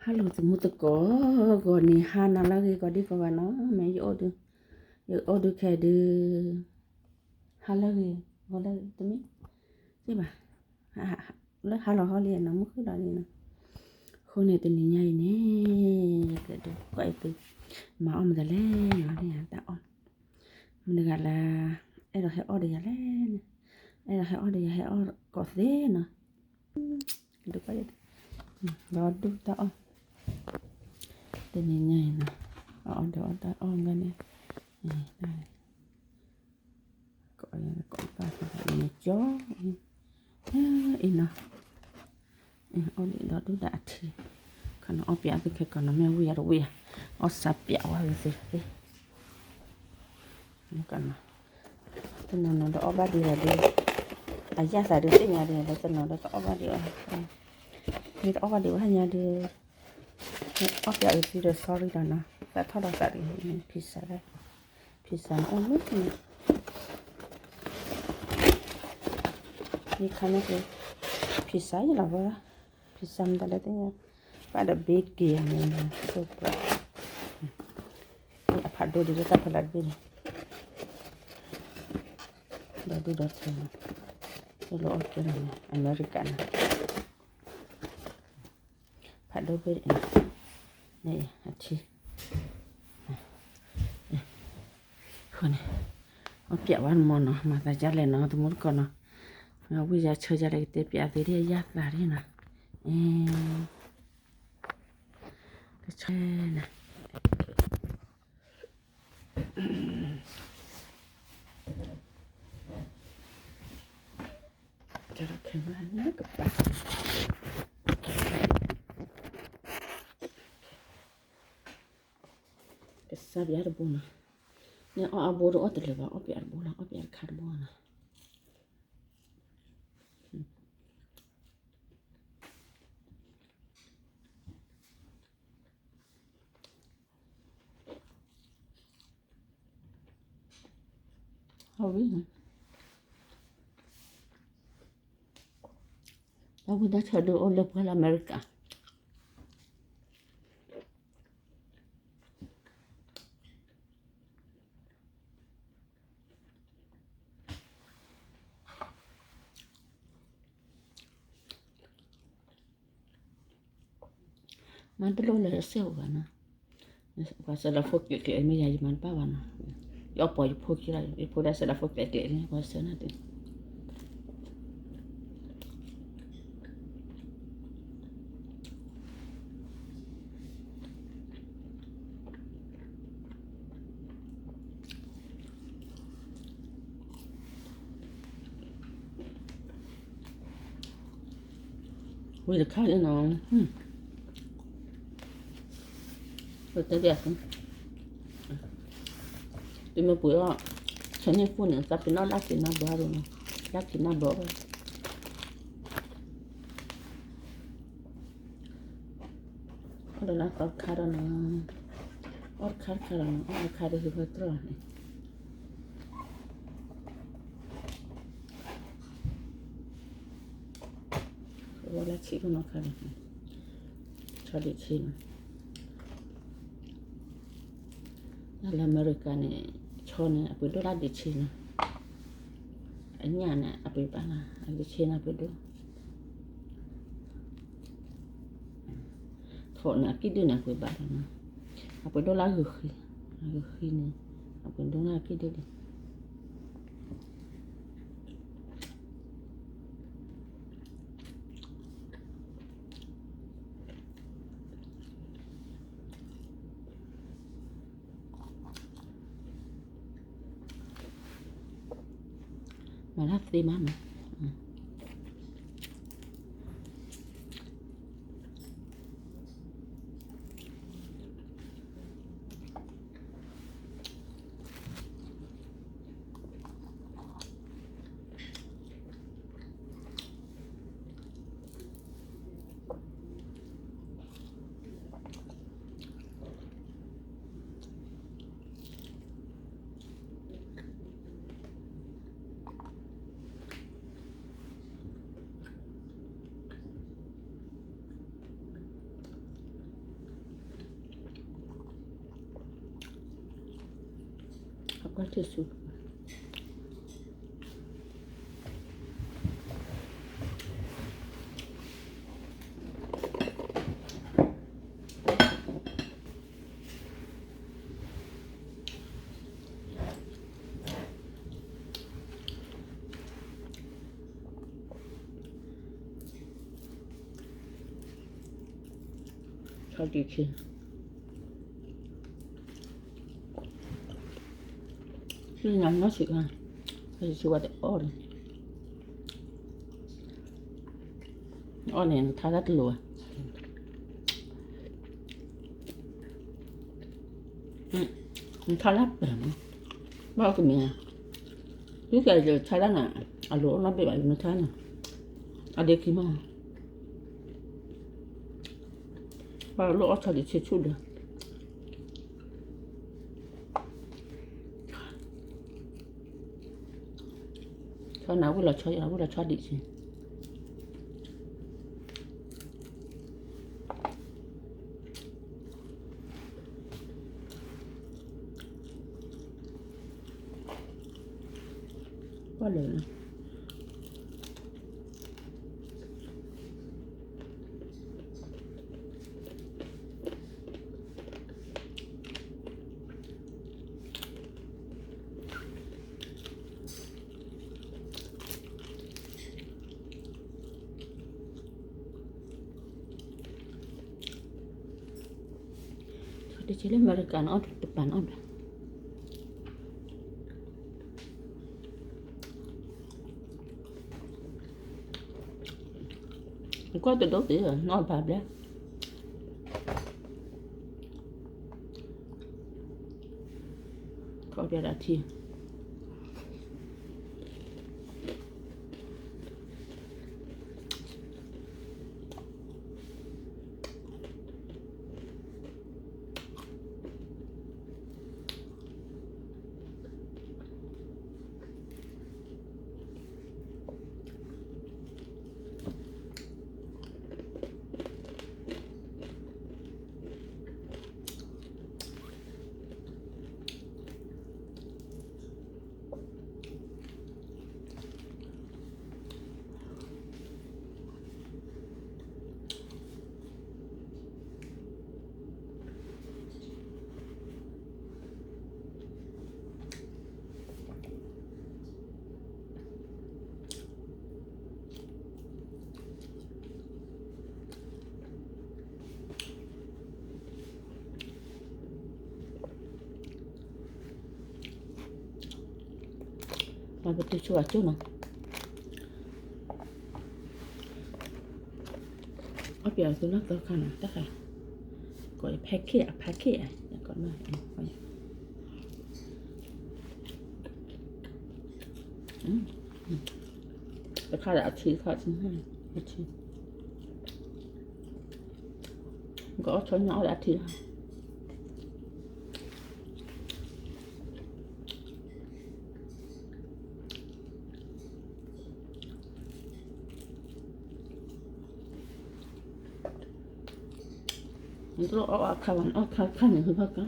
ဟါလီၤ သမူသကိး, ဂီၤန့ၣ် ဟါနၤလၢအဂ့ၤ ကိးဒံကိးဂၤနီၤ, မ့ၢ်ယအိၣ်ဒုး, ယအိၣ်ဒုးခဲဒုး, ဟါလၢအဂ့ၤ, ဂီၤလၢအဂ့ၤ တမ့ၢ်, ဘၣ်, လၢဟါလီၤဟီလံနီၤ မုၢ်ဃုလီၤလံနီၤ, အဃိန့ၣ် တနံၤညါအံၤန့ၣ် ယကဒုးကွၢ်အံၤသု, မၤအီၣ်မတၤလဲၣ်နီၤ တၢ်အီၣ်, မတၤတဂၤလၢ အဲၣ်ဒိးဟဲအီၣ်ဒီးယၤလဲၣ်, အဲၣ်ဒိးဟဲအီၣ်ဒီးယၤ ဟဲအီၣ်ကိးသ့နီၤ ဒုးကွၢ်, ဒီးဒုးတၢ်အီၣ်, တနံၤညါအံၤနီၤ, အီၣ်ဒီးအီၣ်တၢ်အီၣ်ဂၤန့ၣ်, ကိး, ကိးပၢ်သ့ၣ်န့ၣ်ကၠီ, အံၤနီၤ, အီၣ်ဒံးဒီးဒုၣ်ဒါအထံ, ခီနီၤ အီၣ်ပၠးသုခဲကီးနီၤ မ့ၢ်ဝံၣ်ယၤတဝံၣ်ယၤ, အီၣ်စးပၠးဝဲဂ့ၤသ့, တနီၤနီၤဒီးအီၣ်ဘၣ်ဒံးလီၤဒုး, အယၣ်သးဒုးသ့ၣ်ညါဒံးလီၤ တနီၤဒီးကအီၣ်ဘၣ်ဒံးအီၤ, မ့ၢ်တအီၣ်ဘၣ်ဒံးဝဲဟါညါဒုး, အီၣ်ပၠးအုးသံဒီး sorry ဒီးနီၤ သးထီၣ်ဒီးသးဒံး, ဖံစး, ဖံစးန့ၣ်အိၣ်မုၢ်န့ၣ်, ယခါန့ၣ်က့ၤ, ဖံစးယလီၤဝဲ, ဖံစးမတၤလဲၣ်သ့ၣ်ညါ, ဘၣ်ဒီးဘ့က့ၤန့ၣ်, အဖးဒိၣ်ဒံးလၢတၢ်ဖီလာ်တဘ့ၣ်န့ၣ်, ဒီးဒုၣ်ဒီးထၢ, လၢအီၣ်ကဲလီၤန့ၣ် အမဲရကၤန့ၣ် ဖးဒိၣ်ဘ့ၣ်, အထံ, အဃိန့ၣ်, အီၣ်ပၠးဝဲနမီၢ်နီၤ မၤသးဒ်လဲၣ်နီၤ သမူသကိးနီၤ, ဝံၣ်ယၤဆၢယၤလဲၣ် ကတဲပၠးသ့ဒ်အယၣ်သးဒ်နီၤ, ကဆၢနၤ ကစၢ်ပၠးတဘိနီၤ, န့ၣ်အီၣ်အဘိဒီးအီၣ်တလၢာ်ဘၣ် အီၣ်ပၠးတဘိလီၤ အီၣ်ပၠးတခါတဘိနီၤ. အဝဲ, တၢ်ဝံၣ်တၢ်ဆၢဒုးအိၣ်လၢပှၤလၢအမဲရကၤ မၤတလိၣ်လၢစဲအိၣ်ဘၣ်နီၤ, ပှၤစဲးလီၤဖိကျဲးကျဲး မ့ၢ်ယၤယမၤတဘၣ်ဘၣ်နီၤ, ယအီၣ်ပှၤယဖိခံလီၤ ယဖိဒၣ်စဲးလီၤဖိကျဲးကျဲးန့ၣ် ပှၤစဲးနၤတ့ၢ် ဝံၤတခါန့ၣ်နီၤ, ပတဲဒ်, တုၤမ့ၢ်ပှ့ၤအီၣ်, ဆဲန့ၣ်ပူန့ၣ် သးပ့ၤနီၣ်လၢက့ၤနၢ်ဘၢဒိၣ်နီၤ, လၢက့ၤနၢ်ဘၢဝဲ အီၣ်ဒီးလၢသီတခါဒီးနီၤ, အီၣ်တခါတခါဒီးနီၤ အီၣ်တခါဒီးဟ့ၣ်ဝဲတြီၢ်န့ၣ်, ဝဲလၢဆံးဒိၣ်နီၤခါန့ၣ်, ဆီဒံးဆံးနီၤ, လၢအမဲရကၤန့ၣ်, ဆီန့ၣ် အပှ့ၤဒိၣ်လၢဒံးဆံးနီၤ, အညၣ်န့ၣ် အပှ့ၤဘၣ်လၢ, အဒံးဆံးန့ၣ် အပှ့ၤဒိၣ် ထိးန့ၣ် အကံၣ်ဒုၣ်န့ၣ် အပှ့ၤဘၣ်လီၤနီၤ, အပှ့ၤဒိၣ်လၢအဂုၤဃံ, အဂုၤဃံန့ၣ်, အပှ့ၤဒိၣ်လၢအကံၣ်ဒုၣ်န့ၣ် မၤလၢသ့မးနီၤ. ထံၣ်ဆူ ဆီဒံၣ်ဆံ လၢညါနီၢ်ဆံးခါ, ဆံးဝဲတအီၣ်န့ၣ်, အီၣ်န့ၣ် နထါတၢ်တလိၤဘၣ်, နထါတၢ်ပှဲၤမး, ဘၣ်အီၣ်ကမံၤ, ဒ်ကဲထါတၢ်န့ၣ် အလိၤအိၣ်နီတဘ့ၣ်ဘၣ် နထါန့ၣ်, အဒ့ခံမး, ဘၣ်လိၣ်အီၣ်ဆီဒံၣ်ဆံဆူၣ်ဒီး ဆီနၤဝံၣ်လီၤဆီ ဝံၣ်လီၤဆီဒံးဆံ ကွၢ်လၢာ် တဆံလၢအမဲရကၤန့ၣ် အီၣ်တပၤန့ၣ်အီၣ်ဘျါ ကွၢ်တဒိးသ့ၣ် နီၢ်ဘၣ်ဘျါ ခီပီဒၣ်ထံ ပတုၤဆိအကၠိၣ်နီၤ အပျဲသုနီၢ်သီခါနီၤ တၢ်ခါ ကိးယ packet အ packet အ ကိးနီၤ တခါဒီးအထံတခါ အထံ ကအီၣ်ဆီညါအီၣ်ဒီးအထံ နတလိၣ်အီၣ်အခါဘၣ် နအီၣ်ခါခါန့ၣ် ဟိဘၣ်ကါ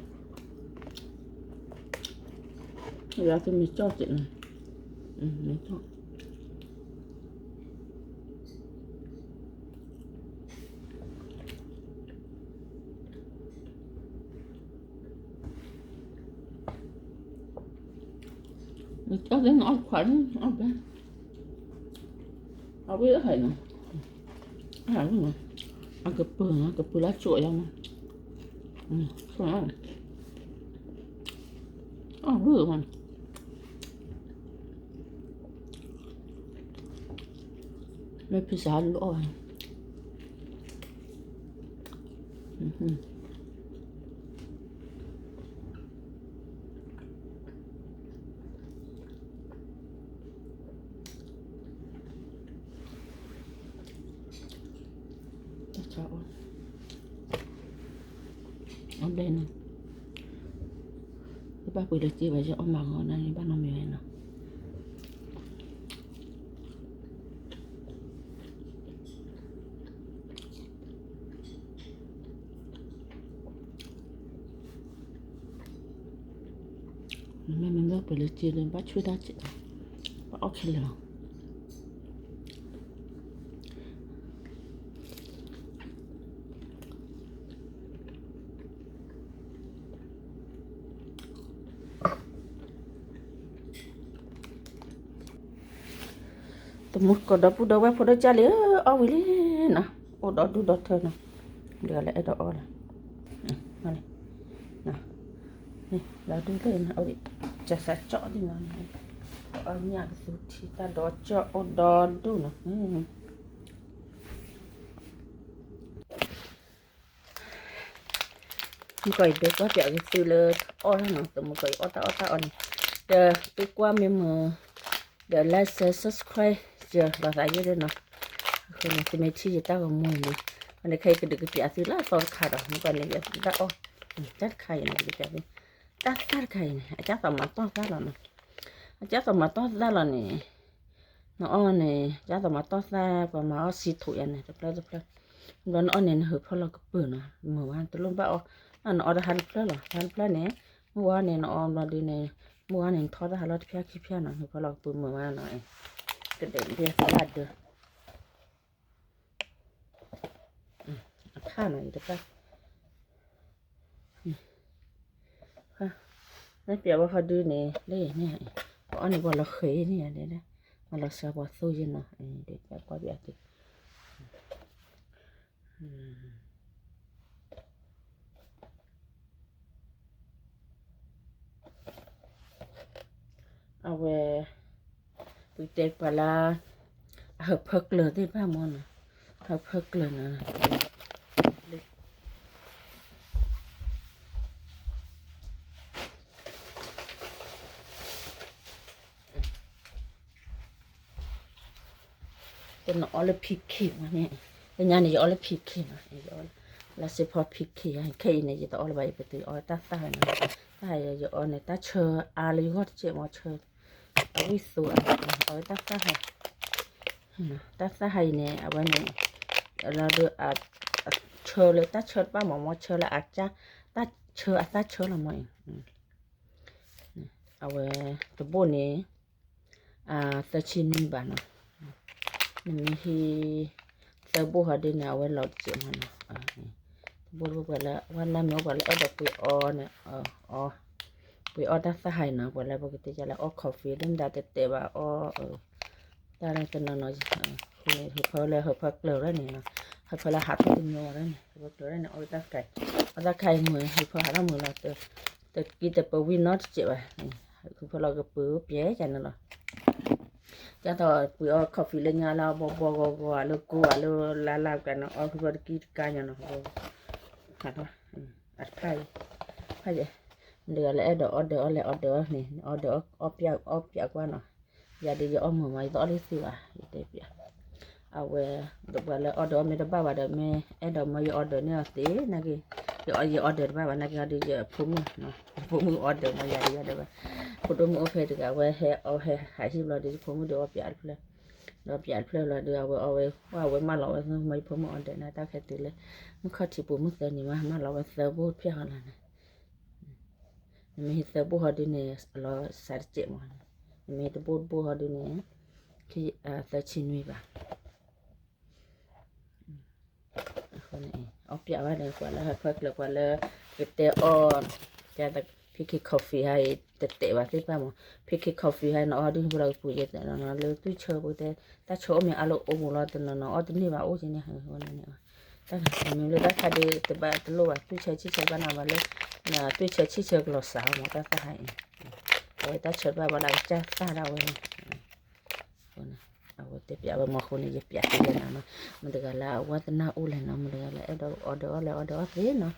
ယၤသုမ့ၢ်ကၠီၣ်စ့ၢ်နီၤ မ့ၢ်ကၠီၣ် နကၠီၣ်သ့ၣ်နအီၣ်ခွါန့ၣ် အီၣ်ဘၣ် အဝဲဟဲနီၤ အဝဲနီၤ အကပၢၤနီၤ ကပၢၤလၢကၠိအယါမး အဝဲ မ့ၢ်ဖံစးလီၤအီၣ်ဘၣ် တၢ်ဆါအီၣ် အဘဲန့ၣ် ယဘၣ်ပှ့ၤလၢစ့ဘၣ် ယအီၣ်မၤဂီၤနၤန့ၣ် ဘၣ်နီတမံၤဝဲနီၤ န မ့မ့ၢ်ပှဲၤလၢစ့ဒီး ဘၣ်ဆူၣ်တၢ်စ့, ဘၣ်အီၣ်ခဲလၢာ်လီၤ. တမူကီၢ်ဒီပုၢ်ဒီဝဲၢ်ဖိဒိၣ်ကၢ်လံ, အီၣ်ဝံၤလံနီၤ, အိၣ်ဒီဒူၣ်ဒီထၢနီၤ, ဒီးလၢအဲၣ်ဒိးအီၣ်လီၤ, ဒီဒူၣ်လၢနီၤ, ကစၢ်ကၠီဒ်နီၤ, အီၣ်ညၣ်ကသူထံတၢ်ဒီကၠီအိၣ်ဒီဒူၣ်နီၤ. မုၢ်ကီၢ်အံၤ ဒိကွၢ်ပၠးက့ၤသုလၢအီၣ်တၢ်နီၤ, တမုၢ်ကီၢ်အံၤအီၣ်တၢ်အီၣ်တၢ်အီၣ်န့ၣ်, ဒီးသုကွၢ်မ့ၢ်မုာ်, ဒီး like share subscribe ယၤလိာ်သးယဲဒၣ်နီၤ, အဃိန့ၣ် သုမ့ၢ်ထံၣ်ယတၢ်ဂီၤမူအံၤန့ၣ်, အန့ၣ်ခဲအံၤကဒုးကပၠးသုလၢအသီတခါဒီး မုၢ်ကီၢ်န့ၣ် ယတၢ်အီၣ်, တၢ်တခါအံၤန့ၣ် ကဒုးကပၠးသု, တၢ်သၣ်တခါအံၤန့ၣ် အကၢ်သးမၤတီၢ်သၣ်လီၤနီၤ, အကၢ်သးမၤတီၢ်သၣ်လီၤန့ၣ် နအီၣ်န့ၣ် ကၢ်သးမၤတီၢ်သၣ် ပှၤမၤအီၣ်စံထူးယၤန့ၣ် တဖျၢၣ်တဖျၢၣ်, ဘျီနအီၣ်န့ၣ် နဟုးဖီလီၤကပၢၤနီၤ, မုာ်ဝဲတလိၣ်ဘၣ်အီၣ်, နအီၣ်တဟါတဖျၢၣ်လီၤ, တဟါတဖျၢၣ်န့ၣ်, မုၢ်ဝါန့ၣ် နအီၣ်ဘျီဒုန့ၣ်, မုၢ်ဝါန့ၣ် နထီၣ်တၢ်ဟးလီၢ်တဖျၢၣ်ခံဖျၢၣ်နီၤ, နဟုးဖီလီၤကပၢၤမုာ်ဝဲနီၤ, ကဒဲးဒဲးသီလၢဒၢး အခါနီၤ ယတပၢ်, နပျးဝဲခီဒုန့ၣ် လၢန့ၣ်, ပအီၣ်န့ၣ်ပှၤလီၤဃဲၤန့ၣ်ဒဲး, ပှၤလီၤစှၤပှၤသိယဲနီၤ, ဒ်ပှၤကွၢ်ပၠးသု အဝဲ, ပတဲပှၤလၢ, အဟၢဖၢကျၢၤသ့ၣ်တဖၣ်မ့ၢ်နီၤ, ဟၢဖၢကျၢၤနီၤ, တနီၤအီၣ်လၢ ဖံခ့မ့ၢ်န့ၣ်, တညါန့ၣ် ယအီၣ်လၢ ဖံခ့မ့ၢ်, လၢစ့ဖီ ဖံခ့, ခဲအံၤန့ၣ် ယတအီၣ်လၢၤဘၣ်, ယပတုာ်အီၣ်တၢ်သၣ်နီၤ, တၢ်ယအီၣ်န့ၣ် တၢ်ဆၢအါလၢယဂီၢ်တစဲးမ့ၢ်ဆၢ, အဝံၣ်သိအါ, အဝဲတၢ်သၣ်ဟဲ, တၢ်သၣ်ဟဲအံၤန့ၣ် အဝဲန့ၣ်, လီၤဒုး, ဆၢလၢတၢ်ဆၢတဘၣ်မ့ၢ်မ့ၢ်ဆၢလၢအကၢ်, တၢ်ဆၢအသၣ်ဆၢလီၤမ့ၢ်အံၤ, အဝဲ, တဘိၣ်န့ၣ်, သၢဆံနွံဘၣ်နီၤ, နမ့ၢ်ဟံး, သၢဘိၣ်ဟီဒုန့ၣ် အဝဲလီၤတစဲးမ့ၢ်နီၤ, တဘိၣ်တဘိၣ်ပှၤလၢ ဝဲလၢမ့ၢ်အိၣ်ပှၤလၢအဲၣ်ဒိးပှ့ၤအီၣ်န့ၣ်, အီၣ်, ပှ့ၤအီၣ်တၢ်သၣ်ဟဲအံၤနီၤ, ပှၤလၢပကတဲယၤလၢအီၣ် coffee ဒ်မတၤတဲတဲဘၣ်အီၣ်, တၢ်လၢတနီၤနီၤ, ဃိန့ၣ် ဟၢဖၢလၢ ဟၢဖၢကျၢၤလၢန့ၣ်နီၤ, ဟၢဖၢလၢဟးထီၣ်တညီဝဲလၢန့ၣ် ဟၢဖၢကျၢၤလၢန့ၣ် အီၣ်တၢ်သၣ်ခါ, အီၣ်တၢ်ခါအံၤမုာ် ဟၢဖၢဟးထီၣ်မုာ်လီၤ, တကံတပဝံၣ်နီတစဲးဘၣ်, ဟၢဖၢလီၤကပၢၤပျဲကန့ၣ်လီၤ, ကၢ်သိးပှ့ၤအီၣ် coffee လၢညါလၢအဘီဘီဂီၤဂီၤ အလၢကိၢ်အလၢလါလါကန့ၣ် အီၣ်ဟၢဖၢတကံတကါညါနီၤ, ဟးထီၣ်, အတခါအံၤ, မတၤတဂၤလၢအဲၣ်ဒိး order အီၣ်လဲၣ် order အီၣ်န့ၣ် order အီၣ်ပျးကွၢ်နီၤ, ယၤဒုးယအီၣ်မုာ်မး ယတအီၣ်လၢသုဘၣ် ယတဲပျး, အဝဲ, ပှၤလၢ order အီၣ်မ့ၢ်တဘၣ်ဘၣ်ဒီး မ့ၢ်အဲၣ်ဒိးမၢယ order န့ၢ်အီၤသ့ နာ်က့, ယ order တဘၣ်ဘၣ် နာ်က့ဟီဒုး ယဖိမုၣ်, ယဖိမုၣ် order မၢယၤဒုး ယၤဒုးဘၣ်, ဖိဒိၣ်မုၣ်အိၣ်ဖဲတဂၤ အဝဲဟဲအီၣ်ဟဲဟးဟံၣ်ဘျီဒီး ယဖိမုၣ်ဒုးအီၣ်ပျးတဖျၢၣ်, ဒီးပျးတဖျၢၣ်လီၤဒုး အဝဲအီၣ်ဝဲ ဝဲမၢလီၤဝဲမၢယဖိမုၣ် order န့ၣ် တၢ်ခဲတုၤလၢ မုၢ်ခီၣ်ထံးပူၤမုၢ်သၢနံၤမး မၢလီၤဝဲသၢဘိၣ်ဖျၢၣ်ဃီလီၤန့ၣ်, နမ့ၢ်ဟံးသၢဘိၣ်ဟီဒုးန့ၣ် အလီၤစှၤတစဲးမး, နမ့ၢ်တဘိၣ်တဘိၣ်ဟီဒုးန့ၣ် သၢဆံနွံဘၣ် အီၣ်ပျးဝဲဒီး ပှၤလၢဟၢဖၢကျၢၤ ပှၤလၢကတဲအီၣ်, ကဲ ဖံခ့ coffee ဟါအံၤ တတဲာ်ဘၣ်သ့ၣ်တဖၣ်မး, ဖံခ့ coffee ဟါအံၤ နအီၣ်ဒုး ပလီၤကပူၤယဲၢ်တဲနီၤ လၢသွံၣ်ဆၢပူၤတဲ, တၢ်ဆၢအိၣ်မ့ၢ်အါလၢအိၣ်မူၤလီၤ တနီၤနီၤ အီၣ်တန့ၢ်ဘၣ်အိၣ်က့န့ၣ်, မ့ၢ်လၢတၢ်ခါဒုး တဘၣ်တလိၣ်ဘၣ် သွံၣ်ဆၢဆံၣ်ဆၢဘၣ်နၤဘၣ်လၢ, သွံၣ်ဆၢဆံၣ်ဆၢကလီၤစှၤမး တၢ်သၣ်ဟါအံၤ, အဝဲတၢ်ဆၢတဘၣ်ဘၣ်လၢအကစၢ်သၣ်ဒၣ်ဝဲန့ၣ် အဝဲတဲပျးဝဲမီၤဃိန့ၣ် ယပျးသ့လၢနၤနီၤ, မတဂၤလၢအဝါသနၣ်အိၣ်လဲၣ်နီၤ မတဂၤလၢအဲၣ်ဒိး order အီၣ်လဲၣ် order အီၣ်သ့နီၤ,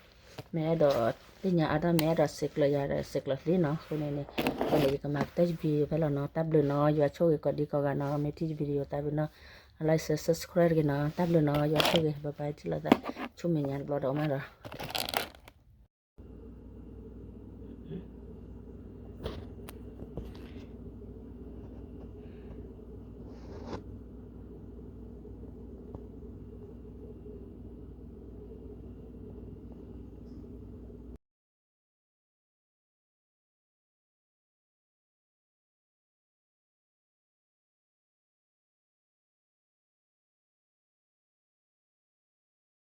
မ့ၢ်အဲၣ်ဒိးသ့ၣ်ညါအါဒၣ် မ့ၢ်အဲၣ်ဒိးစဲးကျၢၤယၤဒီး စဲးကျၢၤသ့နီၤ အဃိန့ၣ်န့ၣ်, အဃိန့ၣ် ယကမၤကတၢၢ်ယ video ဖဲလီၤနီၤ တၢ်ဘျုးနီၤ ယွၤဆိၣ်ဂ့ၤကိးဒံကိးဂၤနီၤ မ့ၢ်ထံၣ်ယ video တၢ်ဘျုးနီၤ, like share subscribe တဂ့ၤနီၤ တၢ်ဘျုးနီၤ ယွၤဆိၣ်ဂ့ၤ bye bye ထံၣ်လိာ်သး ဆူမဲာ်ညါတဘျီဒီးမးဒီး